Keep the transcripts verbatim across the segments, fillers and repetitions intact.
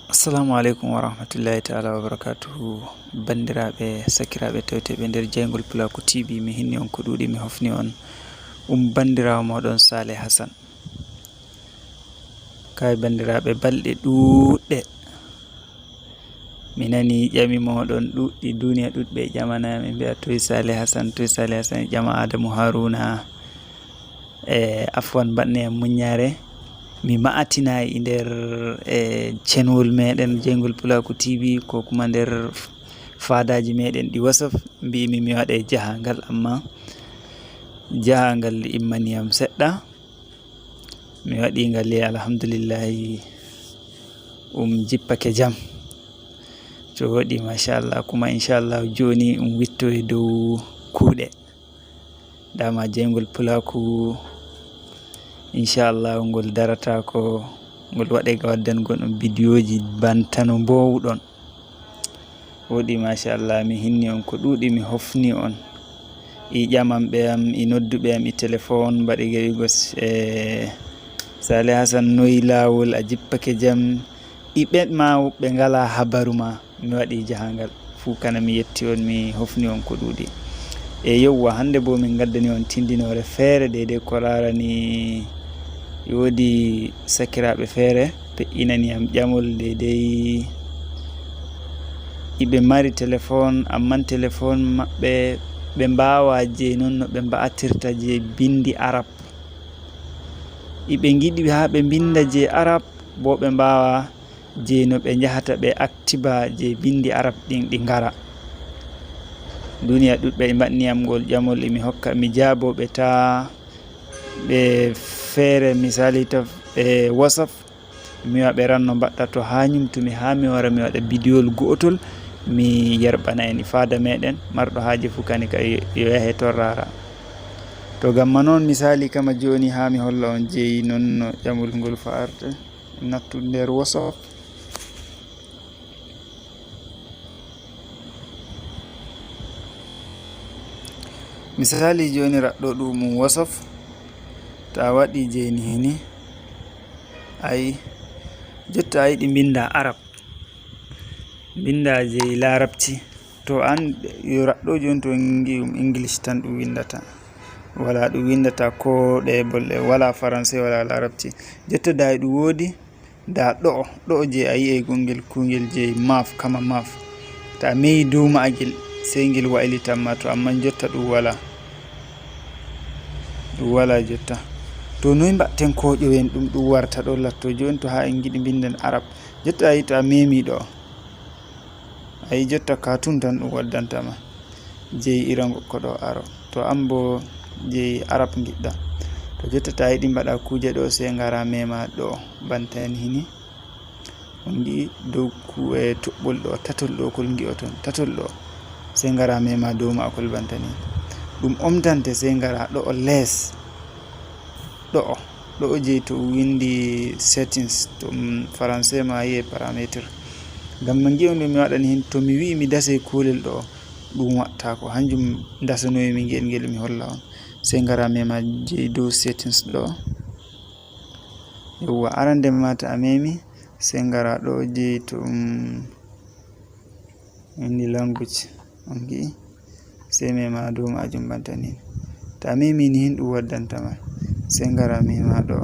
Assalamu aleykum wa rahmatullahi taala wa barakatuhu. Banndiraaɓe, sakiraaɓe tewteeɓe nder jeyngol Pulaaku T V, mi hinni on ko ɗuuɗi, mi hofni on. Um banndiraawo mooɗon Saleh Hassan. Kay banndiraaɓe, balɗe ɗuuɗɗe. Mi nani ƴami mooɗon ɗuuɗɗi, duniya ɗuuɗɓe ƴamana, ɓe mbi'a, "Toy Saleh Hassan, toy Saleh Hassan?" Ƴama Adamu Haruna. E, afwan, mbaɗne am muññaare. Mi ma'atinaay e nder, e, channel meɗen Jeyngol Pulaaku T V, ko kuma nder f-, faadaaji meɗen ɗi WhatsApp, mbiimi mi waɗe jahangal, amma jahangal immani am seɗɗa. Mi waɗi ngal, e, alhamdulillahi, um jippake jam. To woɗi, machallah. Kuma inchallah jooni um witto e dow kuuɗe. Dama jeyngol Pulaaku, inchallah, ngol darata ko ngol waɗe ga waddan gon on bidiyooji bantano mboowuɗon. Woɗi, machallah, mi hinni on ko ɗuuɗi, mi hofni on. I ƴamamɓe am, i nodduɓe am, i téléphone, mbaɗi ga wi'ugo, e, Saleh Hassan, noy laawol, a jippake jam? I ɓe ma ɓe ngala habaru ma, mi waɗi jahangal. Fuu kana mi yetti on, mi hofni on ko ɗuuɗi. E yewwa, hannde bo min ngaddani on tindinoore feere deydey ko laarani, e woodi sakiraaɓe feere pe'inani am ƴamol deydey iɓe mari téléphone, amman téléphone maɓɓe ɓe mbaawa jey non no ɓe mba'atirta jey binndi Arab. Iɓe ngiɗi haa ɓe mbinnda jey Arab, bo ɓe mbaawa jey no ɓe njahata ɓe aktiba jey binndi Arab ɗin ɗi ngara. Duniya ɗuuɗɓe mbaɗni am ngol ƴamol, e mi hokka, mi jaaboo ɓe ta ɓe feere, misali ta ɓe WhatsApp, mi wi'a ɓe ranno mbaɗta to haa ñumtumi, haa mi wara mi waɗa bidiyol go'otol, mi yerɓana en e faada meɗen, marɗo haaje fuu kani ka yo, yo yahe ton raara. To gamma non misali kama jooni haa mi holla on jeyi non no ƴamol ngol fa'arte. Nattu nder WhatsApp. Misali jooni raɗɗo ɗum WhatsApp. To a waɗi jeyi ni hini. Ay, jotta a yiɗi mbinda Arab. Mbinda jeyi Larabci. To an yo raɗɗo jooni to ngi ɗum English tan ɗum windata. Wala ɗum windata ko ɗe bolle, wala Faranse, wala Larabci. Jotta da e ɗum woodi, da ɗo'o, ɗo'o je a yi'ay gongel kungel je maaf, kama maaf. To a meyi dow ma'agel, sey ngel wa'ilitan ma to, amma jotta ɗum wala. Ɗum wala jotta. To noy mbaɗten koƴowen ɗum, ɗum warta ɗo latto jooni to haa en ngiɗi mbinden Arab. Jotta a yi to a memi ɗo. A yi jotta ka tun tan ɗum waddanta ma. Jeyi irango ko ɗo aro. To an bo jeyi Arab ngiɗɗa. To jotta ta yiɗi mbaɗa kuuje ɗo, sey ngara mema ɗo banta en hini. On ngi'i dow ku-, e toɓɓol ɗo, tatol ɗo, kol ngi'oton, tatol ɗo. Sey ngara mema dow maakol banta ni. Ɗum omtante sey ngara ɗo o les. Ɗo'o, ɗo'o je to windi settings, to, mm, Faranse ma yi'e paramètre. Ngam mi ngi'on ɗum mi waɗani hin, to mi wi'i mi dase kulel ɗo, ɗum wattako. Hanjum dasanoymi ngel, ngel mi holla on. Sey ngara mema je dow settings ɗo. Yewwa, arande mata a memi, sey ngara ɗo je to, mm, windi language. On ngi'i? Sey mema dow majum banta ni. To a memi ni hin ɗum waddanta ma. Sey ngara mema ɗo.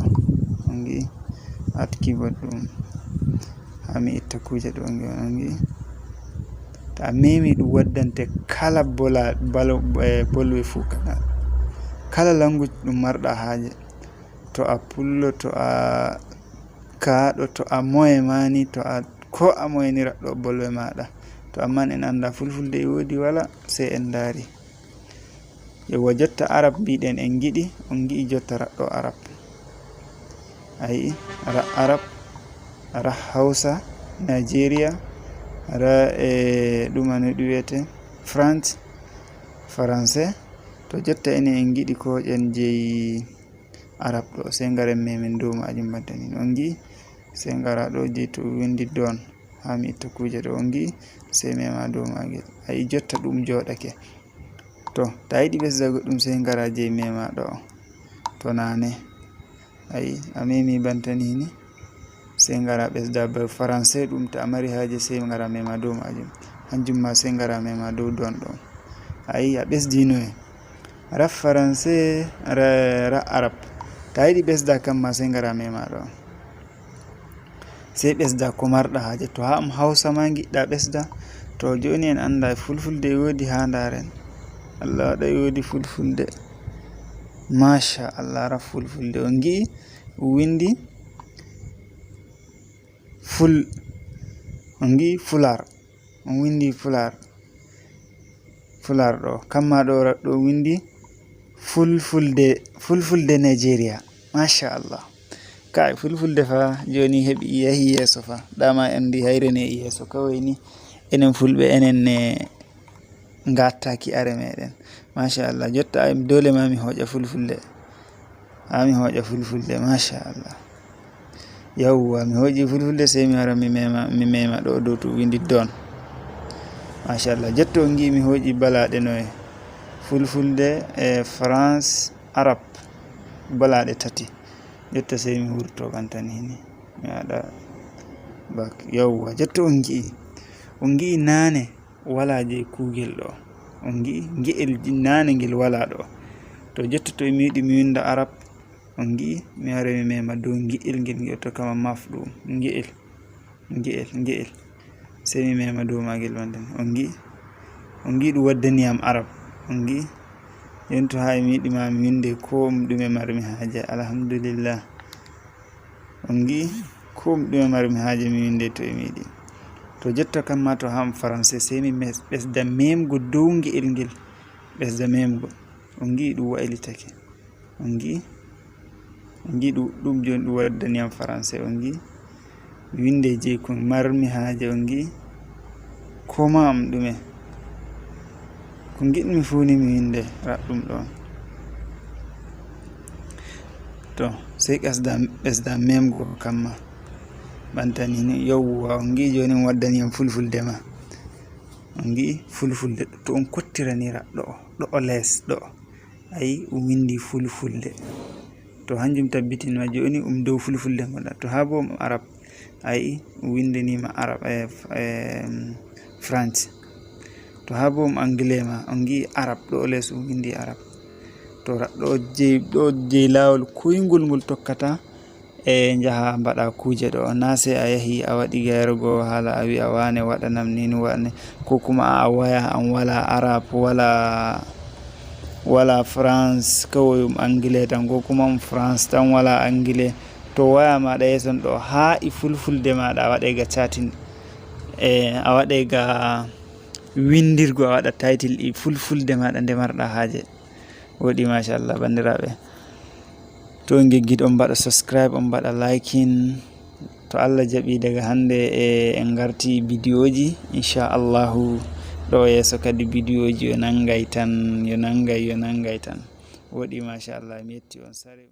On ngi'i? At keyboard ɗum. Haa mi itta kuuje ɗo, on ngi'i, on ngi'i? To a memi ɗum waddante kala bola-, balo-, eh, bolwe fuu kala. Kala language ɗum marɗa haaje. To a pullo, to a kaaɗo, to a moye ma ni, to a, ko a moye ni raɗɗo bolwe maɗa. To amman en anda fulfulde e woodi wala, sey en ndaari. Yewwa, jotta Arab mbiɗen en ngiɗi, on ngi'i jotta raɗɗo Arab. A yi'i, ra Arab, ra Hausa, Nigeria, ra, e, ɗuma no ɗum wiyete, France, Faranse. To jotta enen en ngiɗi koƴen jeyi Arab ɗo, sey ngaren memen dow majum banta ni. On ngi'i, sey ngara ɗo je to windi don. Haa mi itta kuuje ɗo, on ngi'i, sey mema dow maagel. A yi'i jotta ɗum jooɗake. To, ta yiɗi ɓesda goɗɗum, sey ngara jey mema ɗo. To nane. A yi'i, a memi banta ni ni. Sey ngara ɓesda ba français ɗum, to a mari haaje sey ngara mema dow majum. Hanjum ma sey ngara mema dow don ɗo. Ayi, a ɓesdino e. Rap français, ra, ra arab. To a yiɗi ɓesda kam ma sey ngara mema ɗo. Sey ɓesda ko marɗa haaje. To haa am hawsa ma ngiɗɗa ɓesda. To jooni en annda e fulfulde e woodi haa ndaaren. Allah waɗa e woodi fulfulde. Masha Allah, rap fulfulde. On ngi'i o windi ful, on ngi'i fular. On windi fular. Fular ɗo. Kamma ɗo ra-, ɗo windi fulfulde, fulfulde Nigeria. Masha Allah. Kai, fulfulde fa, jooni heɓi yahi yeeso fa. Dama en ndi hayre ne yeeso kawai ni. Enen fulɓe, enen ne ngattaki are meɗen. Masha Allah. Jotta ay dole ma mi hoƴa fulfulde. Ha mi hoƴa fulfulde. Masha Allah. Yawwa, mi hoƴi fulfulde, sey mi wara mi mema, mi mema ɗo dow to windi don. Masha Allah. Jotta on ngi'i mi hoƴi balaɗe noye. Fulfulde e France, arab. Balaɗe tati. Jotta sey mi wurto ɓantani hini. Mi waɗa bak. Yawwa, jotta on ngi'i. On ngi'i nane wala je kuugel ɗo. On ngi'i nge'el ji-, nane ngel wala ɗo. To jotta to mi yiɗi mi winda arab, on ngi'i mi wara mi mema dow nge'el ngel, nge'el to kama maf ɗum. Nge'el, nge'el, nge'el. Sey mi mema dow magel wonde. On ngi'i, on ngi'i ɗum waddani yam arab. On ngi'i, yen to haa mi yiɗi ma mi winde ko ɗume marmi haaje. Alhamdulillah. On ngi'i, ko ɗume marmi haaje mi winde to e mi yiɗi. To jotta kam ma to haa am français, sey mi mes-, ɓesda memgo dow nge'el ngel. Ɓesda memgo. On ngi'i ɗum waylitake. On ngi'i? On ngi'i ɗum, ɗum jooni ɗum waddani yam français. On ngi'i? Mi winde je ko marmi haaje. On ngi'i? Ko ma am ɗume? Ko ngiɗmi fuu ni mi winde, raɗɗum ɗon. To, sey ɓesda, ɓesda memgo ko kamma. Ɓantani ni, yawwa, on ngi'i jooni mi waddani yam fulfulde ma. On ngi'i fulfulde, to on kottiranira ɗo, ɗo o les, ɗo. Ayi, um windi fulfulde. To hanjum tabbitin ma jooni um dow fulfulde ngonɗa. To haa bo um arab, ayi, um windani ma arab, eh, f-, eh, French. To haa bo um anglais ma, on ngi'i arab, ɗo o les um windi arab. To ra-, ɗo jey, ɗo jey laawol koyngol ngol tokkata, e njaha mbaɗa kuuje ɗo. Na sey a yahi a waɗi gayrogo haala a wi'a wane waɗanam ni, ni waɗane, ko kuma a waya an wala arab, wala, wala France, kawai um anglais tan, ko kuma um France tan wala anglais. To waya maɗa yeeson ɗo haa e fulfulde maɗa a waɗay ga chatting, e a waɗay ga windirgo, a waɗa title e fulfulde maɗa nde marɗa haaje. Woɗi, machallah, banndiraaɓe. To on ngejjit, on mbaɗa subscribe, on mbaɗa liking. To Allah jaɓi, daga hannde e en ngarti bidiyoji, inchallahu, ɗo yeeso kadi bidiyoji yo nanngay tan, yo nanngay, yo nanngay tan. Woɗi, machallah, mi yetti on sare.